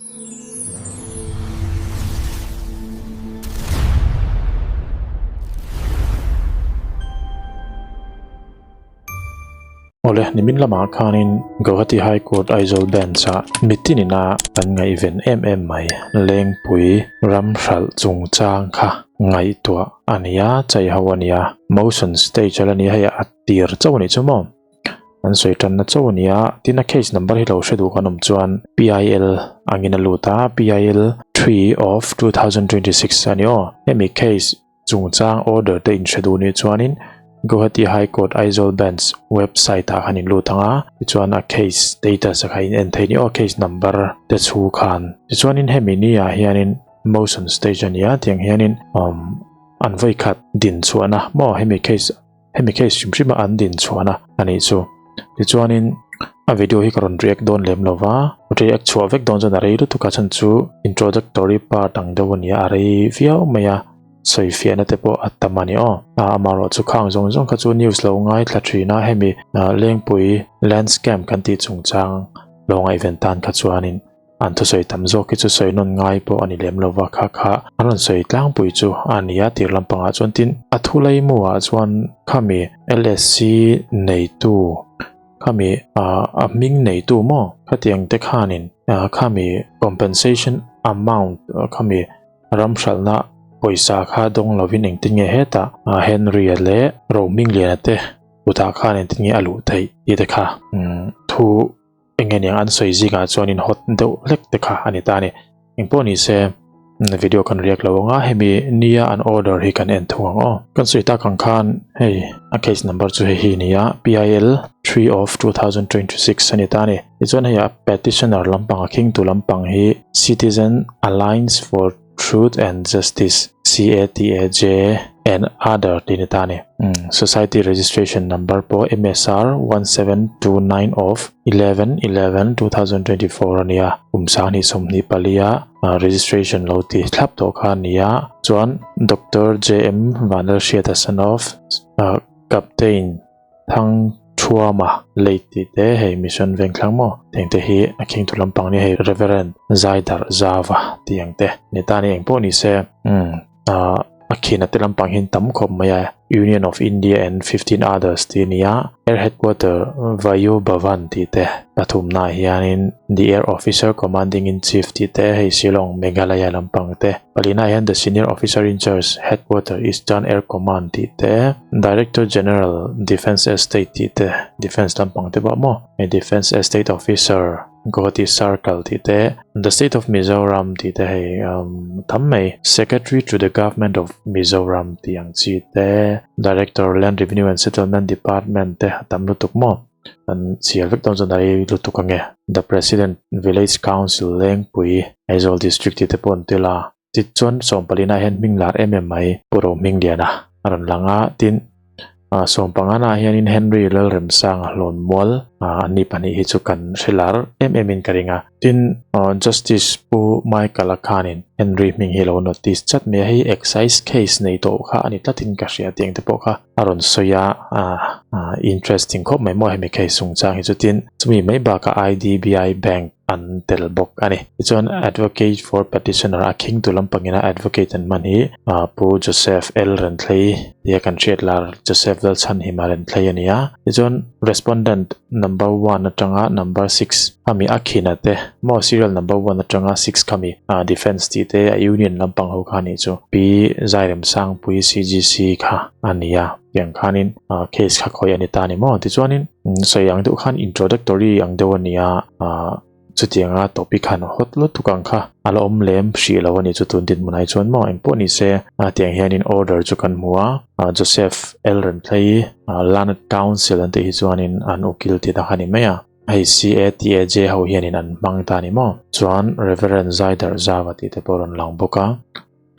Awle, nimin lamah khanin Guwahati High Court Aizawl Bench-ah mitin ina kan ngaihven em em mai Lengpui ram hralh chungchang kha ngaihtuah a ni a, chaiho a ni a, motion stage a la ni a, hei a tir chauh a nih chu maw? An sawi tanna chauh a ni a, tin a case number hi lo hre duh kan awm chuan PIL angin a lut a, PIL 3 of 2026 a ni aw. Hemi case chungchang order te inhre duh nih chuanin Guwahati High Court Aizawl Bench website ah khan in lut ang a, tichuan a case status a kha in en thei ni aw, case number te chhu khan. Tichuanin hemi ni ah hianin motion stage a ni a, tiang hianin um an vawikhat din chhuahna maw hemi case Hemi case hrim hrim a an din chhuahna a nih chu. Tichuanin a video hi ka rawn react dawn lem lo va, react chhuah vek dawn chuan a rei lutuk a chhan chu introductory part ang deuh a nia a rei viau mai a, sawi fiahna te pawh a tam a ni aw. A amaherawh chu khang zawng zawng kha chu news lo ngaithla thin a, hemi Lengpui land scam kan tih chungchang lo ngaihven tan kha chuanin An thusawi tam zawk hi chu sawi nawn ngai pawh a ni lem lo va, kha kha an rawn sawi tlangpui chu a ni a, tir lampangah chuan tin a thu laimu ah chuan khami LSC neitu khami ah a hming neitu maw khatiang te khanin ah khami compensation amount khami ram hralhna pawisa kha dawng lovin engtin nge hetah Henry-a leh Rohmingliana te kutah khan engtin nge a luh theih tih te kha thu Eng nge niang an sawi zingah chuanin hot deuh hlek te kha a ni ta a ni. Engpawh ni se video kan react lo anga hemi nia an order hi kan en thung ang aw. Kan sawi tak ang khan hei a case number chu hei hi nia PIL 3 of 2026 a ni ta a ni. Tichuan hei a petitioner lampang a khingtu lampang hi Citizen Alliance for Truth and Justice, CATAJ, and other tih ni ta a ni. Society registration number pawh MSR 1729 of 11 11 2024 a nia. Kum sanghnih 24 a registration lo ti thlap tawh kha a nia. Chuan Doctor JM Vanlalhriata son of Captain Thang Thuama late tih te hei mission veng thlang maw teng te hi a khing tu lampang nia hei Reverend Zaidar Zava tih ang te ni ta ni eng pawh ni se umm ah a khina te lampang hian tam khawp mai a Union of India and 15 others tih a ni a Air Headquarter Vayu Bhavan tih te pathumna ah hianin The Air Officer Commanding in Chief tih te hei Shillong Meghalaya lampang te Palina hian The Senior Officer in Charge, Headquarter, Eastern Air Command tih te, Director General, Defence Estate tih te, Defence lampang te pawh maw, hei Defence Estate Officer, Guwahati Circle tih te, The State of Mizoram tih te hei umm tam mai, Secretary to the Government of Mizoram tih ang chi te, Director, Land Revenue and Settlement Department te a tam lutuk maw. Kan chhiar vek dawn chuan a rei lutuk ang e. The President Village Council Lengpui Aizawl District tih te pawh an tel a. Tichuan sawmpalina hian hming lar em em mai Pu Rohmingliana a rawn lang a. Tin, sawmpangana hianin Henry Lalremsanga Hlawnmual an ni pahnih hi chu kan hre lar em em in ka ring a. Tin, Justice Pu Michael-a khanin Henry hming hi lo notice chat mai a, hei excise case nei tawh kha a ni tlatin ka hria tih ang te pawh kha. a rawn sawi a ah interesting khawp mai maw hemi case chungchang hi chutin chumi mai bakah I_D_B_I bank an tel bawk a ni tichuan advocate for petitioner a khing tu lampangin a advocate an hman hi ah pu Joseph L Renthlei tia kan hriat lar Joseph Lalchhanhima Renthlei a ni a tichuan respondent number one atanga number six khami a khina te maw serial number one atanga six khami ah defence tih te a union lampang ho kha a nih chu pi Zairemsangpui C_G_C kha a ni a tiang khanin ah case kha khawih a ni ta a ni maw tichuanin sawi ang deuh khan introductory ang deuh a ni a ah chutianga topic han hot lutuk ang kha a la awm lem hrih lo a ni chu tun dinhmun ah hi chuan maw engpawh ni se ah tiang hianin order chu kan hmu a ah Joseph L Renthlei ah Learned Council an tih hi chuanin an ukil tih dang a ni mai a. Hei CATAJ ho hianin an hmang ta ni maw? Chuan Reverend Zaidarh Zava tih te pawh a rawn lang bawk a.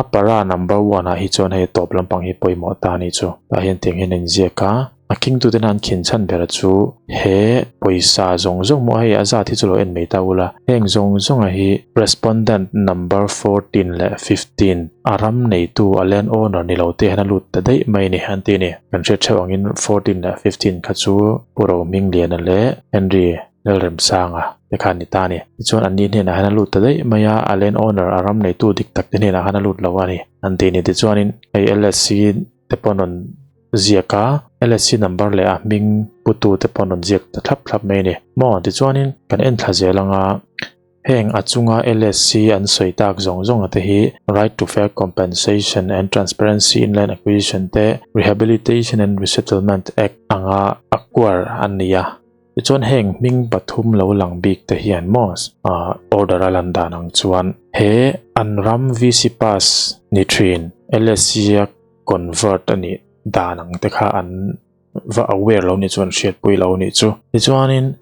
A para number one ah hi chuan hei tawp lampang hi pawimawh ta a nih chu. Tah hian tiang hian a inziak a. A kingtuten an khin chhan ber chu he pawisa zawng zawng maw hei a zat hi chu lo en mai ta ula. Heng zawng zawnga hi respondent number 14 leh 15 a ram neitu a land owner ni lo te hian a lut ta daih mai a ni an ti a ni. Kan hriat theuh angin 14 leh 15 kha chu Pu Rohmingliana leh Henry. Lalremsanga te kha an ni ta a ni. Tichuan anni hnenah hian a lut ta daih mai a, a land owner a ram neitu dik tak te hnenah khan a lut lo a ni. An tih ni tichuanin hei LSC te pawh an rawn ziak a, LSC number leh a hming putu te pawh an rawn ziak ta thlap thlap mai a ni. Maw tichuanin kan en thla zel ang a. Heng a chunga LSC an sawi tak zawng zawng te hi Right to Fair Compensation and Transparency in Land Acquisition te Rehabilitation and Resettlement Act anga acquire an ni a. Tichuan heng hming pathum lo lang bik te hian maw order a lan dan ang chuan he an ram VC pass ni thin LSC a convert a nih dan ang te kha an va aware lo nih chu an hriatpui lo nih chu. Tichuanin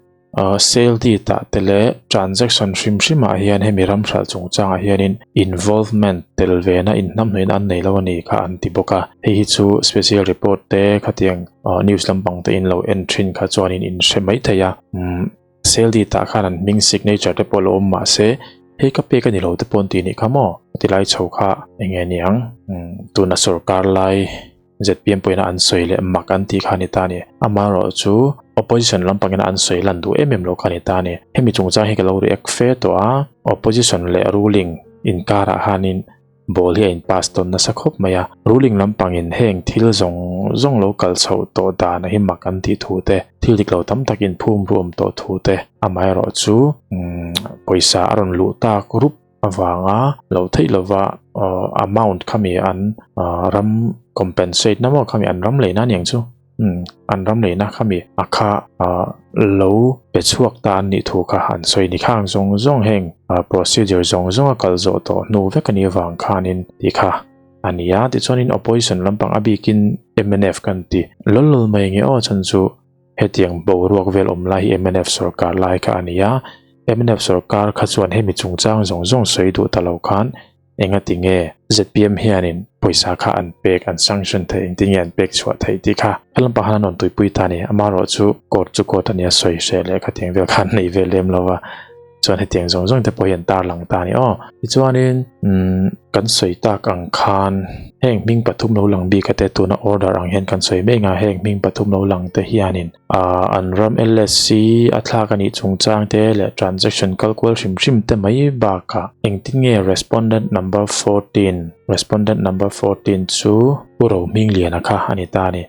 sale deed ah te leh transaction hrim hrim ah hian hemi ram hralh chungchangah hianin involvement tel vena inhnamhnawihna an nei lo a ni kha an ti bawk a. Hei hi chu special report te khatiang news lampang te in lo en thin kha chuanin in hre mai thei a. Sale deed ah khan an hming signature te pawh lo awm mah se hei ka pek a ni lo te pawh an tih nih kha maw? Ti lai chho kha eng nge niang tuna sorkar lai. ZPM pawhin an sawi leh mak an tih kha a ni ta a ni. Amaherawh chu opposition lampangin an sawi lan duh em em loh kha a ni ta a ni. Hemi chungchang hi ka lo react fe tawh a, opposition leh ruling inkarah khanin ball hi a in pass tawn nasa khawp mai a. Ruling lampangin heng thil zawng zawng lo kal chhoh tawh dan hi mak an tih thu te, thil dik lo tam tak inphum ruam tawh thu te, amaherawh chu pawisa a rawn luh tak rup avanga lo theih lova amount khami an ram compensate na maw khami an ram leina aniang chu umm an ram leina khami a kha lo pe chhuak ta an nih thu kha an sawi ni khang zawng zawng heng procedure zawng zawng a kal zawh tawh hnu vek anih avang khanin tih kha a ni a tichuanin opposition lampang a bikin mnf kan ti lawl lawl mai nge aw chhan chu Hetiang boruak vel awm lai hi mnf sorkar lai kha a ni a, mnf sorkar kha chuan hemi chungchang zawng zawng sawi duh ta lo khan engati nge zpm hianin pawisa kha an pek, an sanction theih, engtin nge an pek chhuah theih tih kha a lampang khan an rawn tuipui ta a ni. Amaherawh chu court chu court a nia sawi hreh leh khatiang vel khan nei ve lem lo va, chuan hetiang zawng zawng te pawh hi an tarlang ta a ni aw. Tichuanin umm kan sawi tak ang khan heng hming pathum lo lang bik ate tuna order ang hian kan sawi mek a, heng hming pathum lo lang te hianin ah an ram LSC a thlak a nih chungchang te leh transaction kal kual hrim hrim te mai bakah engtin nge respondent number 14 respondent number 14 chu Pu Rohmingliana kha a ni ta a ni.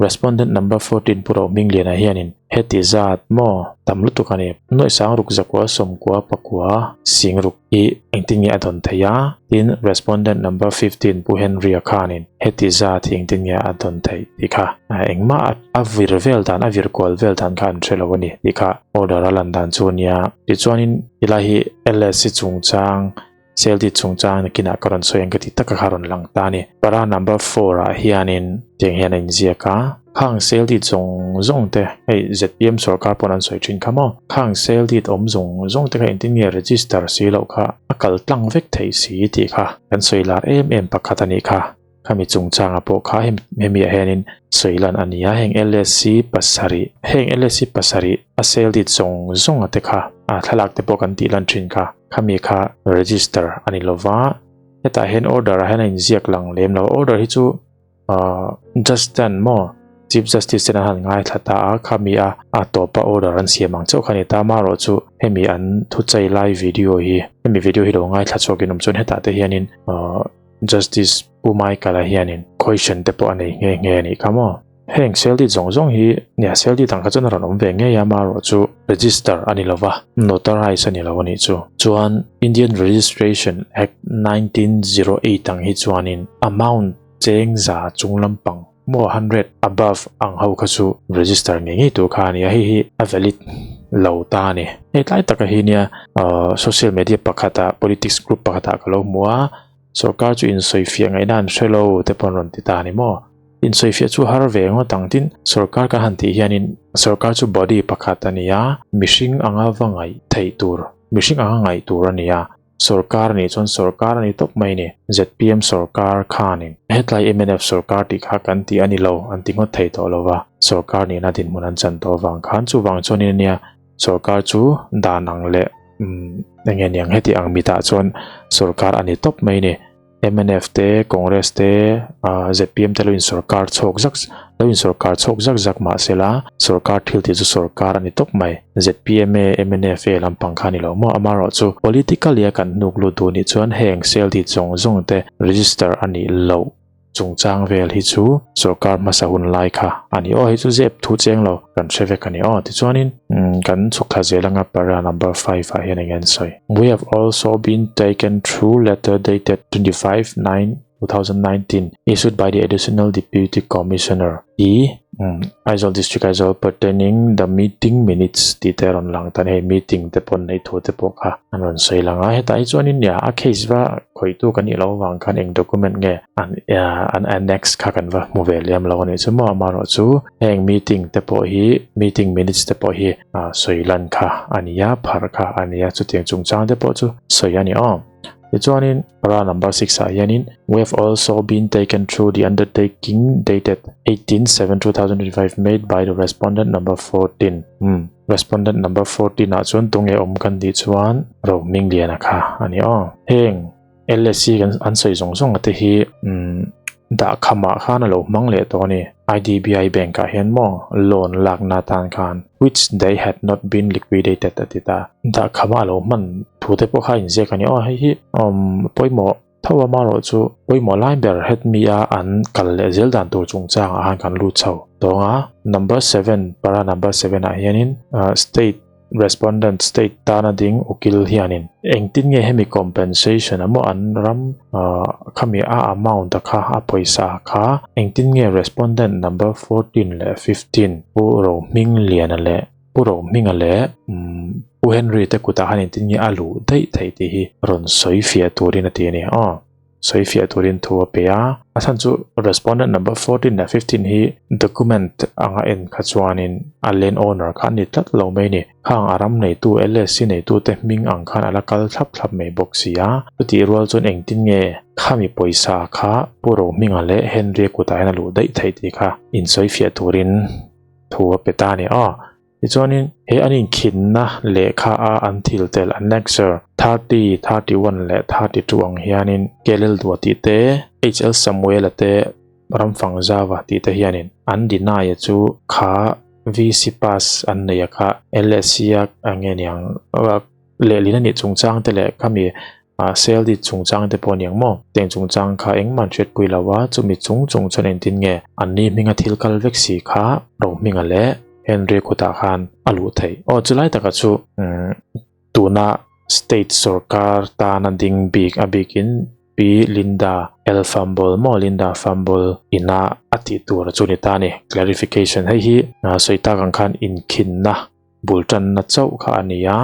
Respondent number 14 Pu Rohmingliana hianin heti zat maw tam lutuk a ni. Nuaih sang ruk zakua sawmkua pakua sing ruk hi engtin nge a dawn theih a? Tin, respondent number 15 Pu Henry-a khanin heti zat hi engtin nge a dawn theih tih kha engmah a vir vel dan, a vir kual vel dan kha an hre lo a ni tih kha order a lan dan chu a nia. Tichuanin helai hi LSC chungchang Sale chungchang nakinah ka rawn sawi ang ka ti taka kha rawn lang ta a ni. Para number 4 ah hianin tiang hian a inziak a, khang sale deed zawng zawng te, hei zpm sorkar pawn an sawi thin kha maw, khang sale deed awm zawng zawng te kha engtin nge register si loh kha a kal tlang vek theih si tih kha kan sawi lar em em pakhat a nih kha. Khami chungchanga pawh kha hemi ah hianin sawi lan a ni a, heng LSC pasarih, heng LSC pasarih a sale deed zawng zawng a te kha a thlalak te pawh kan tih lan thin kha, khami kha register a ni lova, hetah hian order ah hian a inziak lang lem lo, order hi chu ahh just then maw Chief Justice ten an han ngaithla ta a, khami a a tawpa order an siam ang chauh kha a ni ta, amaherawh chu hemi an thuchai lai video hi, hemi video hi lo ngaithla chhuakin awm chuan hetah te hianin ahh. Justice Pu Michael-a hianin question te pawh a nei nghe nghe a nih kha maw? Heng sale deed zawng zawng hi nia sale deed ang kha chuan a rawn awm ve ngei a, amaherawh chu register a ni lova, notarize a ni lo a nih chu. Chuan Indian Registration Act 1908 ang hi chuanin amount cheng za chung lampang maw 100 above ang ho kha chu register ngei ngei tur kha a ni a, hei hi a valid lo ta a ni. Hei tlai taka hi nia social media pakhatah politics group pakhatah ka lo hmu a, Sorkar chu insawifiah ngaihna an hre lo te pawh an rawn ti ta a ni maw? Insawifiah chu har ve ngawt ang tin sorkar kan han tih hianin sorkar chu body pakhat a ni a, mihring anga va ngaih theih tur, mihring anga ngaih tur a ni a, sorkar a nih chuan sorkar a ni tawp mai a ni. Zpm sorkar khanin hetlai mnf sorkar tih kha kan ti a ni lo an ti ngawt thei tawh lo va, sorkar nihna dinhmun an chan tawh avang khan chuvang chuanin a nia Sorkar chu dan ang leh eng nge niang heti ang mitah chuan sorkar a ni tawp mai ni. Mnf te, Congress te, zpm te lo in sawrkar chhawk zak lo in sawrkar chhawk zak zak mah se la sawrkar thil tih chu sawrkar a ni tawp mai. Zpm e, mnf e lampang kha a ni lo maw? Amaherawhchu politically a kan hnuk lut duh nih chuan heng sale deed zawng zawng te register a nih loh chungchang vel hi chu sawrkar hmasa hun lai kha a ni aw. Hei chu zep thu cheng lo kan hre vek a ni aw. Tichuanin kan chhuk thla zel anga para number 5 ah hian eng nge an sawi. We have also been taken through letter dated 25 9 2019 issued by the Additional Deputy Commissioner E Aizawl District Aizawl pertaining the meeting minutes tih te a rawn lang ta a ni. Hei meeting te pawh an neih thu te pawh kha an rawn sawi lang a. Hetah hi chuanin nia a case va khawihtu kan nih loh avang khan eng document nge an an annex kha kan va hmu ve lem lo a nih chu maw. Amaherawhchu heng meeting te pawh hi meeting minutes te pawh hi sawi lan kha a ni a, pharh kha a ni a, chutiang chungchang te pawh chu sawi a ni aw. Tichuanin para number 6 ah hianin we have also been taken through the undertaking dated 18/7/2025 made by the respondent number 14. Hmm, respondent number 14 ah chuan tunge awm kan tih chuan Rohmingliana kha a ni aw. Heng LSC kan an sawi zawng zawng te hi umm dahkhamah khan a lo hmang leh tawh a ni. IDBI bank ah hian maw loan lakna atan khan which they had not been liquidated a ti ta. Dahkhamah a lo hman thu te pawh kha a inziak a ni aw. Hei hi umm pawimawh tho a marawh chu pawimawh lai ber hetmi a an kal leh zel dan tur chungchangah khan kan lut chho tawng a. Number 7 para number 7 ah hianin state Respondent state tana ding ukil hianin engtin nge hemi compensation a maw an ram khami a amount a kha a pawisa kha engtin nge respondent number 14 leh 15 Pu Rohmingliana leh Pu Rohminga leh Pu Henry te kutah khan engtin nge a luh daih theih tih hi rawn sawi fiah turin a ti a ni aw. Sawi fiah turin thu a pe a. A chhan chu respondent number 14 leh 15 hi document anga en kha chuanin a land owner kha a ni tlat lo mai a ni. Khang a ram neitu LSC neitute hming ang khan a la kal thlap thlap mai bawk si a. Chutih rual chuan engtin nge khami pawisa kha Pu Rohminga leh Henry-a kutah hian a luh daih theih tih kha insawi fiah turin thu a pe ta a ni aw. Tichuanin, he an inkhinna lehkha a an thil tel Annexure 30, 31 leh 32 ang hianin Kelel Dua tih te, HL Samuela te, Ramfangzava tih te hianin an deny-a chu kha VC pass an nei a kha LSC a nge niang Lehlin a nih chungchang te leh khami sale deed chungchang te pawh a niang maw? Teng chungchang kha engmah an hriatpui lo a, chumi chung chung chuan engtin nge anni hminga thil kal vek si kha Rohminga leh Henry kutah khan a luh theih. Aw chulai taka chu tuna state sorkar tana ding bik a bikin Pi Linda L Fumble maw Linda Fumble ina a tih tur chu ni ta a ni. Clarification hei hi sawi tak ang khan inkhinna bul tanna chauh kha a ni a,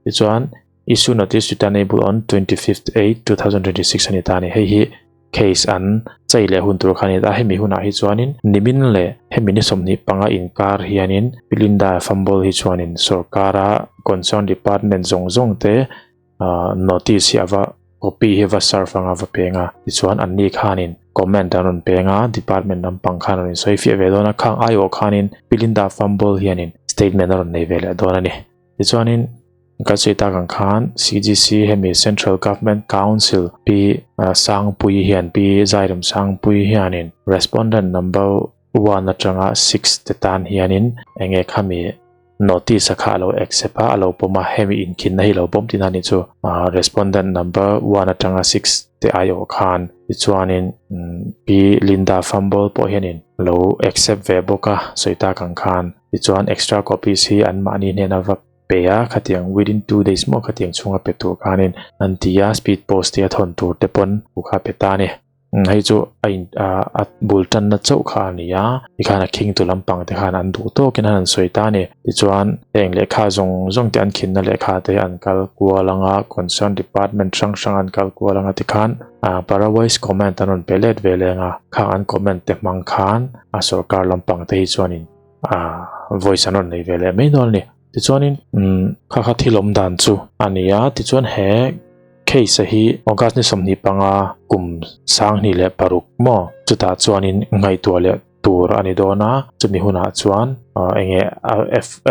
tichuan issue notice returnable on 25th 8 2026 a ni ta a ni. Hei hi case an chei leh hun tur kha a ni ta, hemi hunah hi chuanin nimin leh hemi ni 25 inkar hianin Pi Linda Fambol hi chuanin sorkara concern department zawng zawng te notice hi a va copy hi va serve anga va peng a, tichuan anni khanin comment an rawn peng a, department lampang khan a rawn sawi fiah ve dawn a, khang aiawh khanin Pi Linda Fambol hianin statement a rawn nei ve leh dawn a ni. Tichuanin kan sawi tak ang khan CGC hemi Central Government Council Pi Sangpuii hian Pi Zairem Sangpuii hianin respondent number 1 atanga 6 te tan hianin enge khami Notice a kha a lo accept a, a lo pawm a, hemi inkhinna hi lo pawm tihna a nih chu. Respondent number 1 atanga 6 te aiawh khan tichuanin Pi Linda Fumble pawh hianin lo accept ve bawk a, sawi tak ang khan. Tichuan extra copies hi anmahni hnena va pe a, khatiang within 2 days maw khatiang chhunga pe tur khanin an ti a, speed post te a thawn tur te pawn thu kha pe ta a ni. Hei chu a in a bul tanna chauh kha a ni a, tikhan a khingtu lampang te khan an duh tawkin an han sawi ta a ni. Tichuan heng lehkha zawng zawng te an khinna lehkha te an kal kual ang a, concern department hrang hrang an kal kual ang a tikhan para voice comment an rawn pe let ve leng a, khang an comment te hmang khan a sorkar lampang te hi chuanin voice an rawn nei ve leh mai dawn a ni. Tichuanin kha kha thil awm dan chu a ni a, tichuan he case a hi August ni 25 kum 2006 maw chutah chuanin ngaihtuah leh. tur a ni dawn a, chumi hunah chuan enge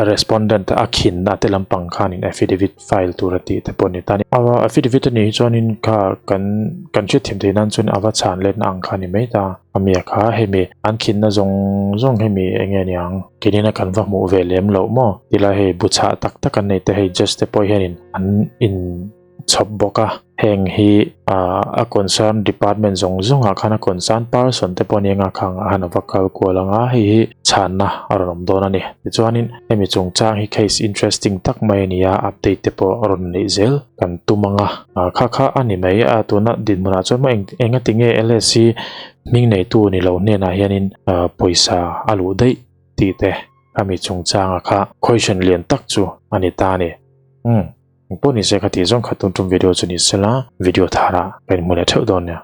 a respondent a khinna te lampang khanin affidavit file tur a tih te pawh a ni ta a ni. Affidavit a nih hi chuanin kha kan kan hriatthiam theih nan chuan a va chhan letna ang kha a ni mai ta. Amia kha hemi an khinna zawng zawng hemi enge niang keinin a kan va hmuh ve lem loh maw tilai hei bu chhah tak tak an nei te hei judge te pawh hianin an in chhawp bawk a, heng hi a concern department zawng zawng ah khan a concern person te pawh nia khang ah khan a va kal kual ang a, hei hi chhanna a rawn awm dawn a ni. Tichuanin hemi chungchang hi case interesting tak mai a ni a, update te pawh a rawn neih zel kan tum ang a, kha kha a ni mai a, tuna dinhmunah chuan maw eng enge LSC hming neitu ni lo hnenah hianin pawisa a luh daih tih te khami chungchanga kha question lian tak chu a ni ta a ni. Umm. Engpawh nise kha tih zawng kha tun tum video chu ni sela video thar ah ka inhmu leh theuh dawn nia.